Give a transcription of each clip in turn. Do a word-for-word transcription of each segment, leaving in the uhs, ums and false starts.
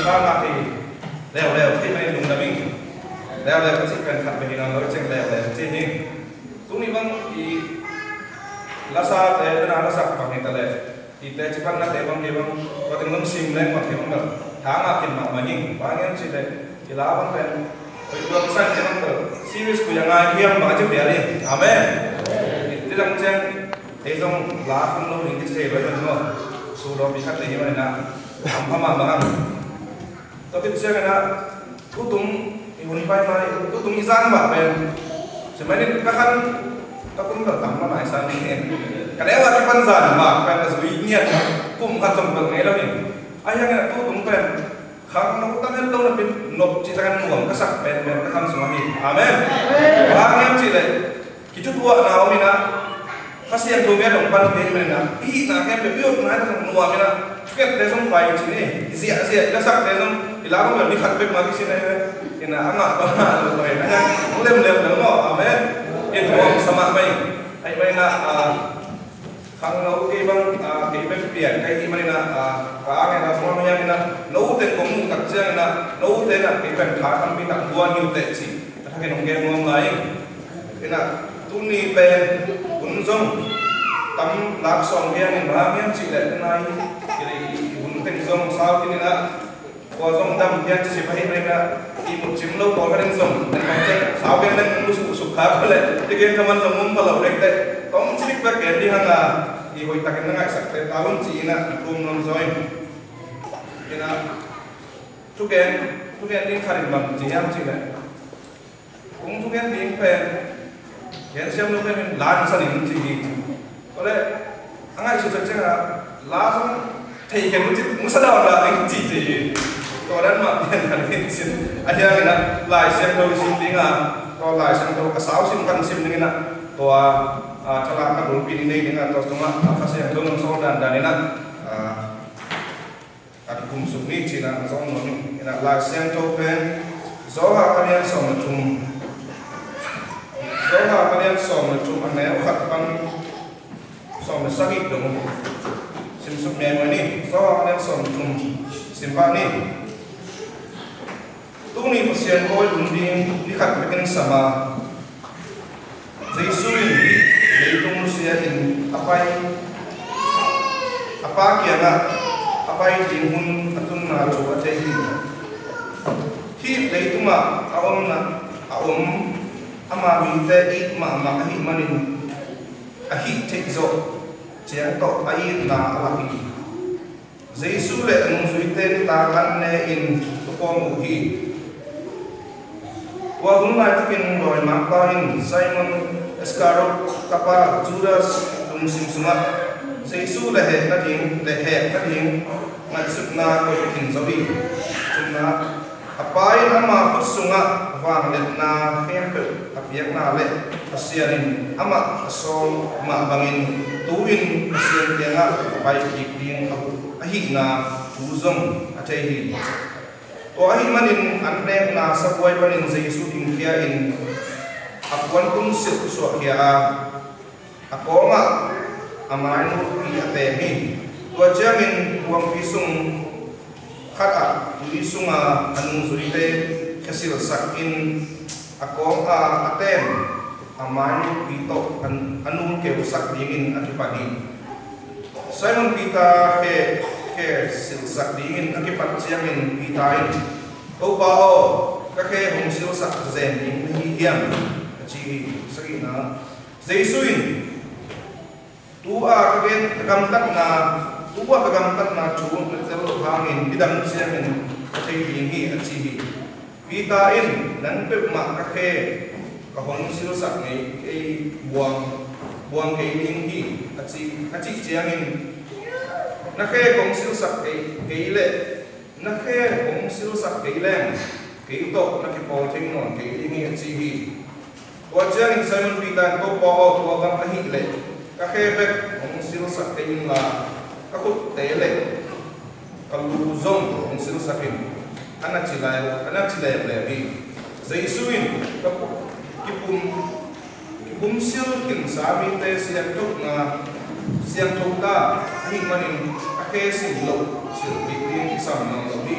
Ka ngah hi. Leuleu thei mai lungdam ing. Leuleu ka cih pen khat bek hi nawn lo, i ceng leuleu ci hi. Tuni bang i lasa te, tena lasak bang hi ta le, i te ci pan na te bang, kei bang, tua teng lam sim leng bang, kei bang bel tha ngah khin mahmah ing. Bang hiam cih leh i la bang pen, koi tua kisan kei bang bel serious koi a ngai hiam bang a ci pial in. Amen. Nidang ciang ei zong la khum lo ding kici thei lo hi maw. Sum lo pi khat te hi maw, hi na. Hampha mahmah hang. Tua khit ciangin ah, tutung i hun pai mai, tutung i zan mah pen, sia mai in ka khan, ka kun ka tam mah mai sa ni. Ka neu a kipan zan mah pen ka zui ngiat, kum khat zong bel ngei lo hi. Ahi hangin ah tutung pen, khangno tam het lo napi in nop cih takin nuam ka sak penpen ka khan sung ahi. Amen. Bang hiam cih leh, kithutuahna om in ah, Kha Siangtho bia dong pan te hi manin ah, i hihna khempeuh i utna hi ta zong nuam in ah, thukente zong pai ci ni, i ziahziah i lasakte zong, i la bang bel ni khat bek mah kisin ahi ve. In ah, a ngah bang a lo pai na, hong lemlem bel maw. Amen. In nuam sa mahmah ing. Ahi manin ah, ah, khangno kei bang, ah, kei bek pian ka hih manin ah, ah, ka ang in ah, sung a hiang in ah, note kong muh tak ciangin ah, note in ah kei pen tha tampi tak guan hi uh teh ci, a thakin hong gen nuam lai ing. Inah, tuni pen hun zong tam lak sawm hiangin, bang hiam cih leh tunai i hun teng zong sau khin inah, kua zong dam hian ci sim ahi mah inah, i mut cim lo pawl khatin zong, sau gen deng lu suk suk kha kha leh, i gen kha man zong um pha lo dek teh, tom cilik bek gen ding hang a, i hoih takin na ngaihsak teh ta un ci inah, thum nuam zaw in. Inah, thugen, thugen ding khat in bang ci hiam cih leh, kong thugen ding pen, gen siam lo pen in la na sa ning ci hi. Tua leh, a ngaihsut ciangciang a, la zong thei khen mu ci, mu sa dawn la ding ci ci hi. Tua dan mah pian khat in sin. Ahi hangin ah, Lai Siangtho i sim ding a, tua Lai Siangtho ka sau sim khat sim ding inah, tua, ah, thalakna bulpi ding nei ding a, tua tungah, ah, Kha Siangtho nong sawl dandan inah, ah, a kikum suk ni ci-in ah zong nuam ing. Inah Lai Siangtho pen Johan a lian sawm le thum. Johan a lian sawm le thum, a neu khat pan sawm le sagih dong. Sim suk mengmeng ni. Johan a lian sawm le thum. Sim pah ni. Tuni Pasian kawi hun ding ni khat bekin sam a, Jesu in leitung nusia in a pai, a Pa kiangah a pai ding hun a tunna thu a thei hi. Hih leitungah a omna, a om ama mite it mahmah ahih manin, a hih theih zawh ciang tawh a itna a lak hi. Jesu le a nungzuite nitak an ne-in tua khawng uh hi. Tua hun laitakin dawi makpa in Simon Iskariot tapa Judas lungsim sungah Jesu le hek nading, le hek nading ngaihsutna koih khin zo hi. Thumna, a Pa in ama khut sungah vangliatna khempeuh a piakna le Pasian in amah a sawl mah bangin tu-in Pasian kiangah a pai kik ding a, ahihna thu zong a thei hi. Tua ahih manin an nekna sabuai panin Jesu dingkhia-in a puantung silh suahkhia a, a kawngah a mainutpi a teem hi. Tua ciangin huangpi sung khatah tui sunga a nungzuite khe silhsak in a kawng a a teem a mainutpi tawh a, a nungkeusak dingin a kipan hi. Simon Peter khe, khe silhsak dingin a kipat ciangin Peter in, "Topa aw, ka khe hong silhsak zen ding na hi hiam?" a ci hi. Sagihna, Jesu in, "Tu-a ka gen, ka gamtatna, tu-a ka gamtatna thu na tel loh hangin nidang ciangin ka thei ding hi," a ci hi. Peter in, "Nang peuhmah ka khe ka hong silhsak ngei kei, buang, buang kei ding hi," a ci, a cih ciangin, "Na khe kong silhsak kei, kei leh, na khe kong silhsak kei leng, kei tawh na kipawl thei nawn kei ding hi," a ci hi. Tua ciangin Simon Peter in, "Topa aw, tua bang ahih leh ka khe bek hong silhsak kei inla, ka khutte le ka lu zong hong silhsak in," a na ci lai, a na ci leuleu hi. Jesu in, "Ka pu-, kipum, kipum silh khinsa mite siangtho na, siangtho ta ahih manin a khe silh loh silh kik ding kisam nawn lo hi.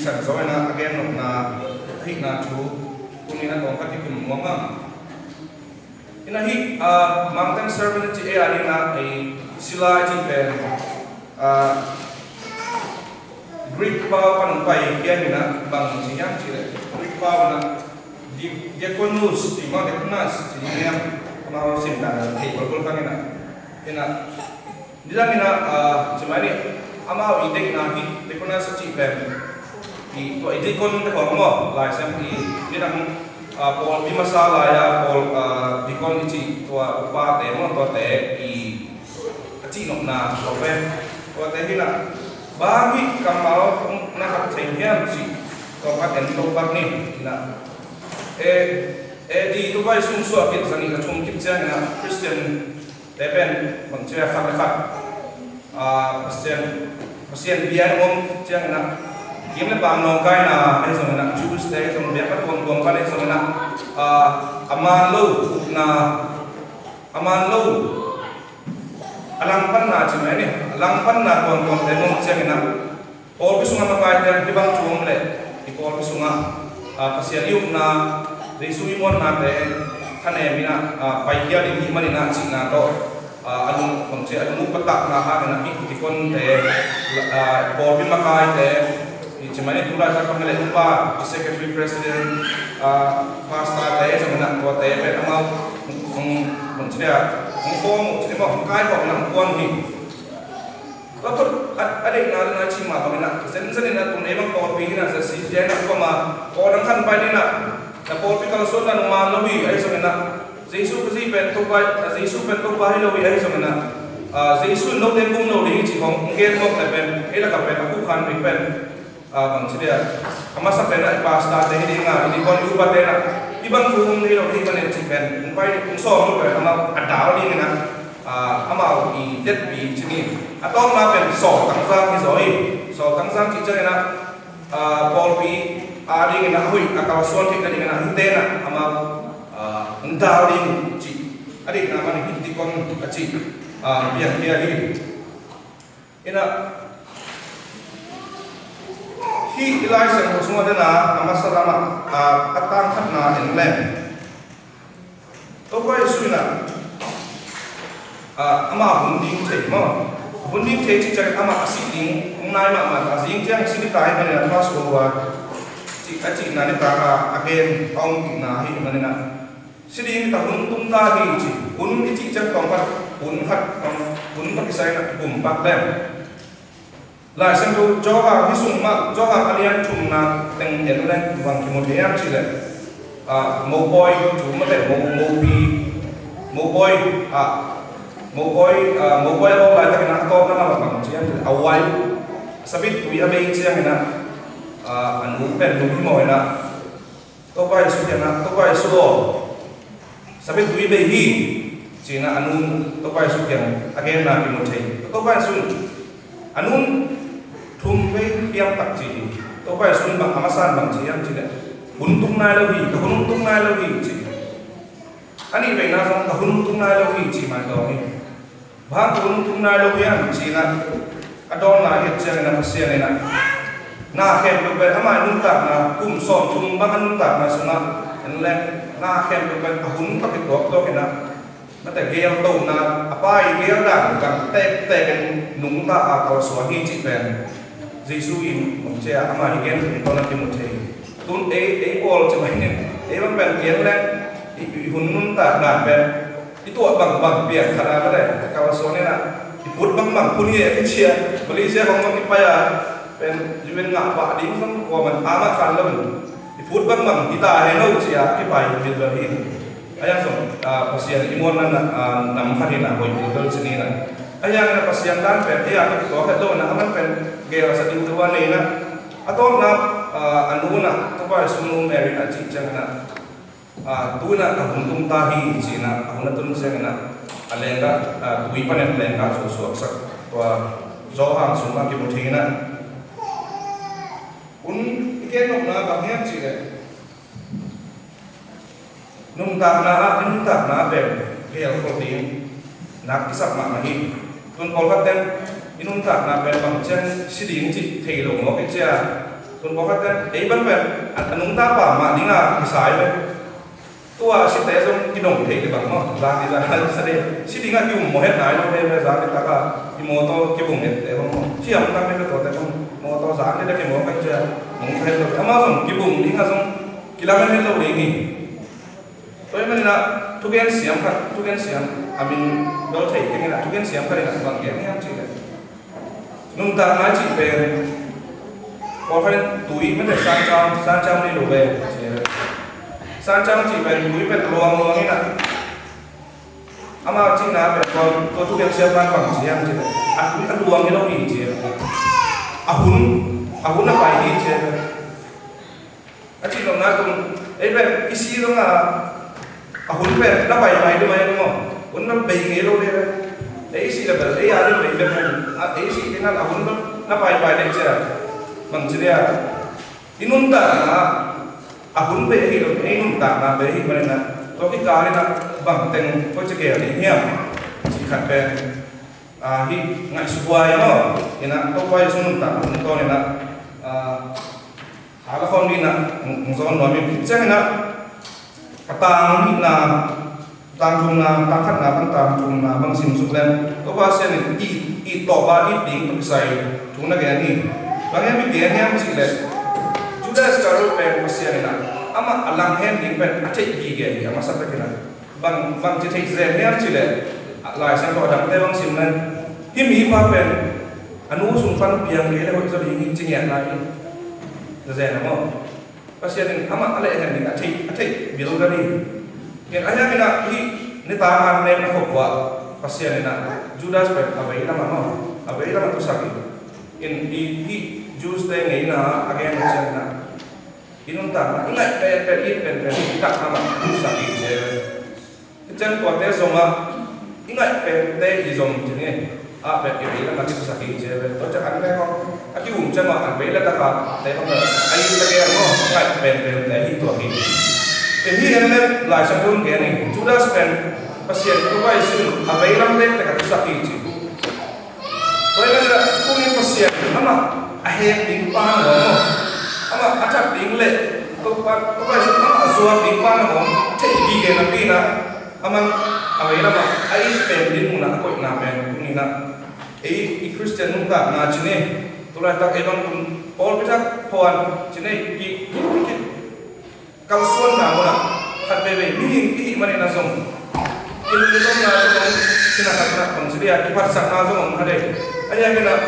cihsan zaw in ah a gen nopna ahihna thu tuni in ah tawm khat i kim nuam a. In ah hih, ah, mountain servant a cih ei a ding in ah ei sila i cih pen, ah, Greek pau pan hong pai khia in ah bang ci hiam cih leh Greek pau in ah di-, diakonos cih maw, diakonos cih hiam, amau sim dan thei kolkol kang in ah. In ah nidang in ah, ah, ci mai ni, amau i deihna hi, diakonos a cih pen i tua i deacon te khawng maw, Lai Siangtho i nidang, ah, pawlpi masa lai-a pawl, ah, deacon i cih tua upate maw, tuate i a cih nopna lo ve. Tuate hi in ah bang hih kammal na khat thei hiam cih tua khat en to khat ni. In ah A D tua vai sung suah khit, za nih za thum khit ciangin ah Khristian te pen bang ci a, khat le khat, ah, Pasian, Pasian bia in om khit ciangin ah kim le pam nawngkaina ahi zongin ah, Jews te ahi zong, biakna tuamtuam pan ahi zongin ah, ah, a man lo upna, a man lo a langpanna ci mai ni, a langpanna tuamtuam te om ciangin ah pawlpi sungah makaite hih bang thu om leh i pawlpi sungah, ah, Pasian i upna, Jesu i muannate thanem in ah, ah, paikhia ding hih manin ah cihna tawh, ah, a lung, bang ci a, a lung uh patakna hangin ah hih deaconte, ah, pawlpi makaite, i ci mai ni, tulaitak pan leh upa, i secretary, president, ah, pastorte zongin ah tuate pen amau hong, hong, bang ci a, hong form uh ci ni maw, hong kaikhawm in ah hong kuan hi. Tua khut a, a deihna ding a cih mah bangin ah, zenzen in ah kum ei bang pawlpi hi in ah, ZCD in ah, kuamah pawl dang khan pai ding in ah, Na pawlpi kalsuan dan man lo hi ahi zongin ah, Jesu Khazih pen Topa, Jesu pen Topa hi lo hi ahi zongin ah, ah, Jesu in note bum lo ding hi cih khong hong gen mawk le pen ei lakah pen a khuh khan ding pen, ah, bang ci dia, a masa pen ah i pastor te hi ding a, i deacon i upa te na, i bang thu hong hi lo ding hi manin cih pen hong pai hong sawm lo pen amau a dal dingin ah, ah, amau i detpi ci ni. A tawpna pen sawltang zang hi zaw hi. Sawltang zang cih ciangin ah, ah, pawlpi a dingin a hoih a kalsuan theih nadingin a hihte na amau, ah, hong dal ding uh cih a dikna man hi, deacon a cih, ah, piangkhia hi. Inah hih i Lai Siangtho sungah dena a masa lamah, ah, a tang khatna en leng Topa Jesu in ah, ah, amah hun ding thei maw? Hun ding thei cih ciangin amah a sih ding hong nai mahmah a, zing ciang si ding ta hi manin a thua suak uh a, cih, a cihna nitak a, a gen a om kikna hi manin ah, si ding ta, hun tung ta hi ci. Hun i cih ciang tawm khat, hun khat, hun khat kisai in ah kum pak leng. Lai Siangtho Johan, hih sung mah Johan a lian thumna teng en leng bang kimu thei hiam cih leh, ah, mopawi, thu mah teh mo, mopi, mopawi, ah, mopawi, ah, mopawi a om laitakin ah a tawpna lamah bang ci hiam cih leh a uai, sabit tui a bei ciangin ah, ah, a nu pen nu hi maw in ah, Topa Jesu kiangah, Topa Jesu aw, sabit tui bei hi, ci-in ah a nu Topa Jesu kiang a genna kimu thei. Topa Jesu in a nu thum vei piang tak ci hi. Topa Jesu in bang a masa in bang ci hiam cih leh, hun tung nai lo hi, ka hun tung nai lo hi ci. A nih veina zong ka hun tung nai lo hi ci mai tawh hi. Bang hun tung nai lo hiam ci-in ah a dawnna i et ciangin ah Pasian in ah na khempeuh pen ama nuntakna kum sawmthum bang a nuntakna sungah en leng na khempeuh pen a hun tawh kituak tuak in ah, mate, geltona a pai gel dan kan tektek in nungta a kalsuan hi cih pen Jesu in hong ci a, ama i gen tungtawn a kimu thei. Tun ei, ei pawl ci mai ning, ei bang pen gen leng i, i hun nuntakna pen i tuah bangbang piang khat a, mate, kalsuan in ah i phut bangbang phun hi a kici a, Malaysia khong bang i pai a pen U N ngah pah ding zong kua man a mah khan lo in, i phut bangbang hi ta hen lo ci a kipai bilbel hi. A hiang zong, ah, Pasian i muanna, ah, nam khat hi in ah hoih bilbel ci ni in ah. A hiang in ah Pasian dan pen ei a ka kituak het lo in ah a man pen gel a sa ding tua nei in ah. A tawpna, ah, a nu in ah Topa Jesu nu Mary a cih ciangin ah, ah, tu-in ah ka hun tung ta hi ci-in ah, a hun a tun ciangin ah a lenggah, ah, tui panin lenggah suaksak tua Johan sungah kimu thei in ah. Hun i gen nopna bang hiam cih leh nuntakna ah i nuntakna pen hell khol ding nak kisap mahmah hi. Tun pawlkhat ten i nuntakna pen bang ciang si ding cih thei lo mawk i cia. Tun pawlkhat ten ei ban pen a, a nungta pa mah ding a kisai pen tua site zong kidong thei le bang maw, zang ni zang sa de si ding a ki-um maw, het nai lo thei le zang ni taka i mawtaw kibung het te bang maw, siam tak ni le tua te bang mawtaw zang ni le ki maw kai cia mong thei lo ama zong kibung ding a zong kilamen het lo ding hi. Tua ahih manin ah thugen siam khat, thugen siam a min bel thei keng in ah thugen siam khat in ah bang gen hiam cih leh, nuntakna cih pen pawlkhat in tui mate sancam, sancam nei lo ve ci ve. Sancam cih pen tui pen a luang luang in ah ama cihna pen tua, tua thugen siam pan bang ci hiam cih leh a tui a luang hi lo hi ci ve. A hun, a hun a pai hi ci ve. A cih nopna tung ei pen i si zong a, a hun pen na pai mai ding mai maw? Hun na bei ngei lo ding. Ei i si le bel ei a ding bei pen a, ei i si ding a hun na pai pai ding cia. Bang ci dia i nuntakna a hun bei hi lo, ei nuntakna bei hi manin ah tua kikal in ah bang teng koi ci gel ding hiam cih khat pen, ah, hih ngaihsut huai maw? In ah Topa Jesu nuntakna tungtawn in ah, ah, a la khawm ding in ah hong zawn nuam in. Ciang in ah a tang nihna, tang thumna, tang khatna pan tang thumna bang sim suk leng Topa Pasian in it, it tawp a it ding tawh kisai thu na gen hi. Bang hiam i gen hiam cih leh Judas Iskariot pen Pasian in ah amah a langhem ding pen a theih gige hi a masa takin ah. Bang, bang ci theih zen hiam cih leh Lai Siangtho a dangte bang sim leng hih mipa pen a nu sung pan piang kei leh hoih zaw ding hi ci ngiatna hi. Za zen a maw? Pasian in amah a lehhen ding a thei, a thei bil ka ni. Ken a hiangin ah hih nitak an nek na khop uh ah Pasian in ah Judas pen a veilam ah maw, a veilam ah tusak hi. In i hih Jews te ngeina a gen uh ciangin ah i nuntakna i ngaih penpen, i it penpen i takna mah tusak hi ci. Hih ciang tuate zong ah i ngaih pente i zong ci ni. Ah pen i veilam ah kitusak hi ci ve. Tua ciang an nek hong a ki-um ciang ah an veilam tak ah te hong a it tak e maw, ngaih penpente hi tuak hi. Ken hih en leh Lai Siangtho in gen hi, Judas pen Pasian Topa Jesu in a veilam tektek ah tusak hi ci. Tua ahih manin ah tuni Pasian amah a hek ding pa nangawn maw, amah a that ding leh Topa, Topa Jesu amah a zuak ding pa nangawn thei gige napi in ah amah a veilam ah a it pen dinmun ah a koihna pen tuni in ah ei i Khristian nuntakna ci ni. Tulaitak ei bang tun pawlpi thak phuan ci ni, ki, ki, ki kalsuanna mun ah khat veivei mihing i hih manin ah zong kilungdamna zong om, sinah khat in ah bang ci dia, kiphatsakna zong om kha dei. A hiangin ah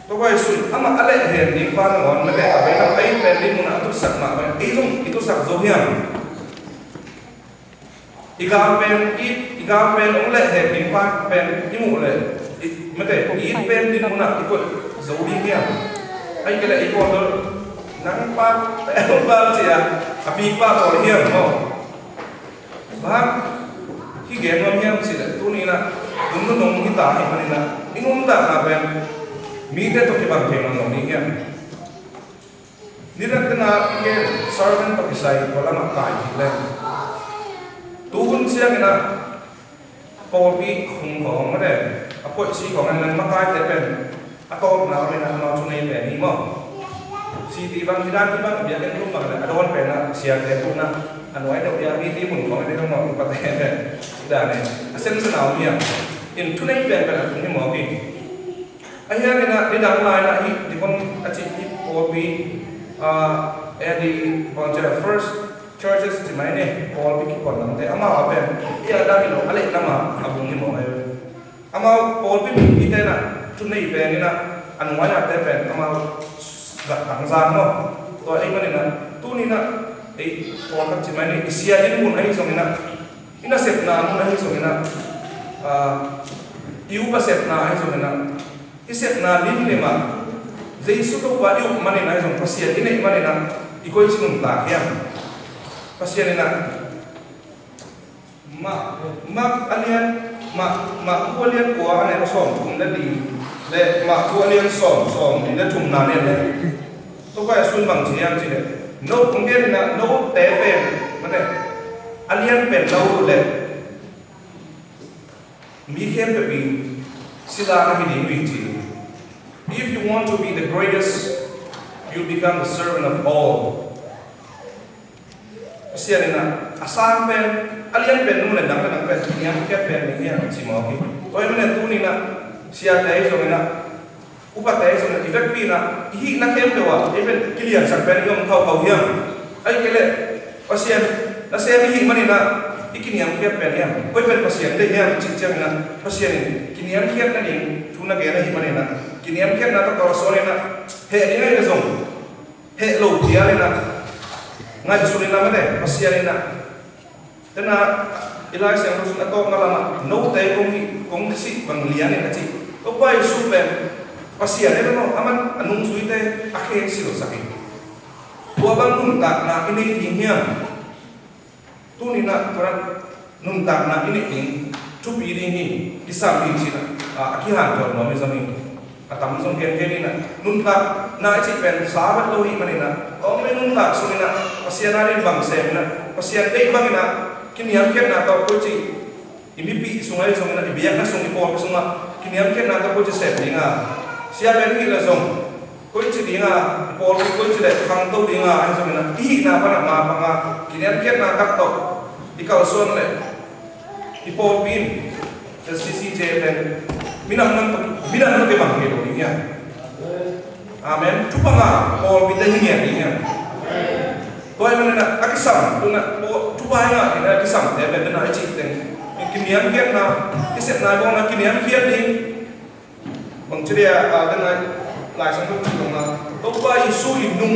Topa Jesu in amah a lehhen ding pa nangawn mete a veilam a it pen dinmun ah a tutsak mah bangin ei zong i tutsak zo hiam? I gam pen, i, i gam pen hong lehhen ding pa pen i muh leh i, mete i it pen dinmun ah i koih zo ding hiam? Ahih kei leh i pawl tawh nang pa, pa ci a, a pi pa pawl hiam maw? Bang hih gen nuam hiam cih leh tuni in ah hun nunung hi ta ahih manin ah i nuntakna pen mite tawh kibang thei nawn lo ding hiam? Nidang tena i gen sermon tawh kisai tua lamah kai kik leng, tu hun ciangin ah pawlpi khung khawng mate a phoihsi khawng en leng makaite pen a tawpna om in ah amau thunei pen hi maw? City bang hi dan hi bang biakinn tum bang le a dawn pen ah siate tum in ah a nuai deuh biak mi ti mun khawng en ding maw? Upate pen hi dan e, a sensen a om hiam? In thunei pen pen a tung hi mawk hi. A hiangin ah nidang lai in ah hih deacon a cih hih pawlpi, ah, A D, bang ci a, first churches ci mai ni, pawlpi kipuan lamte amau a pen hih a dah hi lo, a leh lam a a bung hi mawk hi. Amau pawlpi mipite in ah thunei pen in ah a nuai-ate pen amau zat tangzang maw? Tua ahih manin ah tuni in ah ei pawlkhat ci mai ni, i sia dinmun ahi zongin ah, i nasepna mun ahi zongin ah, ah, i upa sepna ahi zongin ah, i sepna limlim ah Jesu Topa i up manin ahi zong, Pasian i neih manin ah i koici nuntak hiam? Pasian in ah Mark, Mark a lian, Mark, Mark a lian kua a neu sawm thum le li le Mark a lian sawm, sawm li le thumna en leh Topa Jesu in bang ci hiam cih leh, no, kong gen in ah note pen, mate, a lian pen no leh mi khempeuh in sila na hi ding uh hi ci. If you want to be the greatest, you become the servant of all. Pasian in ah a sang pen, a lian pen nu le dang le dang pen kiniamkhiat pen ni hiam ci mawk hi. Tua ahih manin tuni in ah siate ahi zongin ah, upate ahi zongin ah, i vekpi in ah i hihna khempeuh ah ei pen kiliansak pen i om khaukhau hiam? Ahih kei leh Pasian nasem i hih manin ah i kiniamkhiat pen hiam? Koi pen Pasian deih hiam cih ciangin ah Pasian in kiniamkhiat nading thu na gen ahih manin ah kiniamkhiatna tawh tawlsuan in ah heh ding ahih leh zong heh lo phial in ah, ngaihsun in ah, mate, Pasian in ah, tena i Lai Siangtho sung a tawpna lamah note kong hih, kong sih bang lian in a ci. Topa Jesu pen Pasian in ah, aman a nungzuite a khe silsak hi. Tua bang nuntakna i nei ding hiam? Tuni in ah tua nuntakna i neih ding thupi ding hi, kisam hi ci-in ah, a kihanthawn nuam hi zong hi. A tam zong gengen in ah, nuntakna i cih pen sa vet lo hi manin ah, a om i nuntak sungin ah Pasian adingin bang sem in ah, Pasian deih bangin ah kiniamkhiatna tawh koici, i mipih sung ahi zongin ah, i biakna sung, i pawlpi sungah kiniamkhiatna tawh koici sem ding a, sia pen hi leh zong koici ding a, i pawlpi koici leh khangto ding a, ahi zongin ah i hihna pan ah mapang a, kiniamkhiatna tak tawh i kalsuan leh i pawlpi in, the C C J pen minam nam tawh, minam nam tawh kibang hi lo ding hiam? Amen. Thupha ngah pawlpite hi ngiat ding hiam? Tua ahih manin ah a kisam, tu-in ah pawl, thupha ngah ding a kisamte pen, tu-in ah i cih teng, kiniamkhiatna, i sepna i bawlna kiniamkhiat ding. Bang ci dia, a, den a, Lai Siangtho cih dong a, Topa Jesu i nung,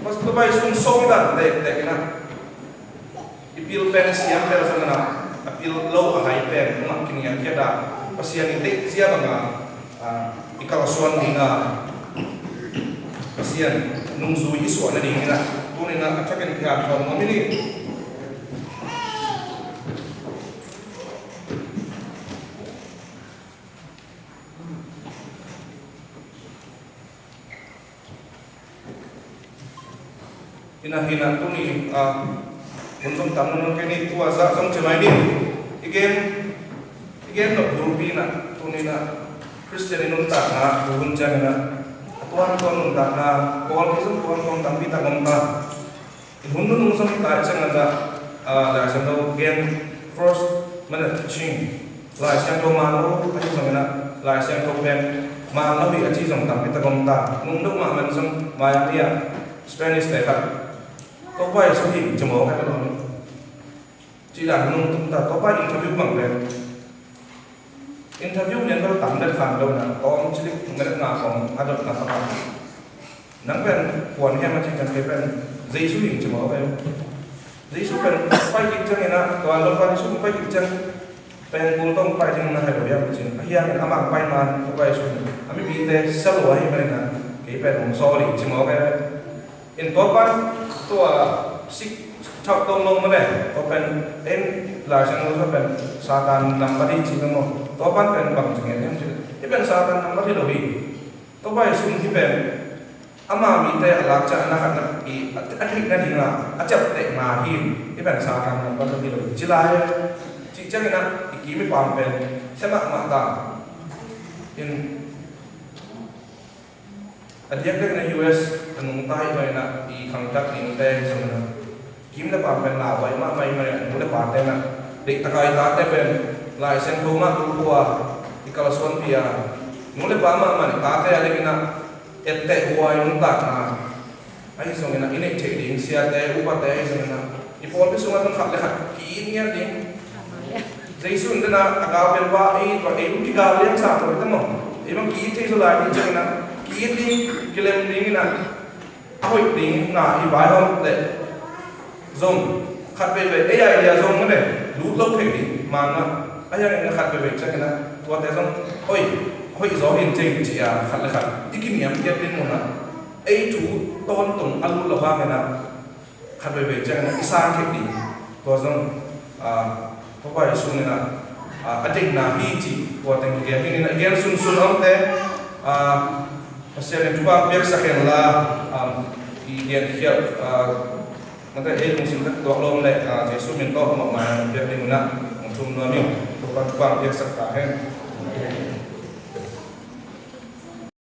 Topa Jesu in sawldan tektek in ah, i pil pen siam bel zong in ah, a pil lo a hai pen hong ah kiniamkhiat ah, Pasian in deih zia bang a, a, i kalsuan ding a, Pasian nungzui i suah nading in ah, tuni in ah a thakin kihanthawn nuam hi ni. Ina hi na tuni, ah, hun zong tam nawn kei ni, tua zah zong ci mai ni. I gen, i gen nop bulpi na tuni na Khristian i nuntakna, bu hun ciang ina a tuamtuam nuntakna, pawlpi zong tuamtuam tampi tak om ta. I hun nunung zong i tai ciang a zah, ah, Lai Siangtho gen, first minute teaching. Lai Siangtho man lo, ahi zongin ah, Lai Siangtho pen man lo hi a ci zong tampi tak om ta. Nung deuh mah man zong Miami ah Spanish te khat, Topa Jesu hi ci mawk a, ci dan nung tung ta, Topa interview bang pen. Interview lian bel tam det khan lo na, tawm cilik minute nga kong a dot na paka. Nang pen kuan hiam a ci ciang kei pen Jesu hi ci mawk a. Jesu pen pai kik ciangin ah, tua Lalpa Jesu pai kik ciang pengkul tawh pai ding na hi lo hiam cin. A hiangin amah pai man, tua pai sun a mipite sa lo ahi manin ah, kei pen hong sawl hi ci mawk a. In tua pan tua sik thak tong lo mah le, tua pen en Lai Siangtho pen Satan nambat hi ci maw. Tua pan pen bang ci ngen hiam cin. Hi pen Satan nambat hi lo hi. Tua pai sun hi pen ama mite a lak ciang a na khat na i a, a theih nading a, a ciapteh ma hi. Hi pen Satan nambat hi lo hi ci lai. Cih ciangin ah i kim i pam pen thei mahmah ta. In a diakdiak in ah U S a nungta hi manin ah i khangthak dingte hi zongin ah kim le pam pen lauhuai mahmah hi manin ah nu le pate in ah deihtakin i tate pen Lai Siangtho mah tulkhua i kalsuanpih a, nu le pa mahmah in i tate a dingin ah etteh huai nuntakna. Ahi zongin ah i neih theih ding siate upate ahi zongin ah i pawlpi sungah zong khat le khat ki-it ngiat ding. Jesu in tena a gal pen va ei va ei kigal liang sa lo te maw. Ei bang ki-it thei zaw lai ding ciangin ah ki-it ding, kilem dingin ah a hoih ding na i vaihawm leh zong khat veivei ei idea zong mah le lut lo thei ding man mah. A hiangin ah khat veivei ciangin ah tuate zong hoih, hoih zaw hi in cing ci a khat le khat i kiniamkhiat ding mun ah ei thu tawntung a lut lo hangin ah khat veivei ciangin i sang theih ding. Tua zong, ah, Topa Jesu in ah, ah, a deihna hi cih tua teng i gen hi in ah, i gen sunsun a omte, ah, Pasian in thupha piaksak hen la, ah, i gen khial, ah, mate ei lungsim tak tuak lo om le, ah, Jesu min tawh mawhmai piak ding un ah hong thum nuam ing. Topa thupha piaksak ta hen.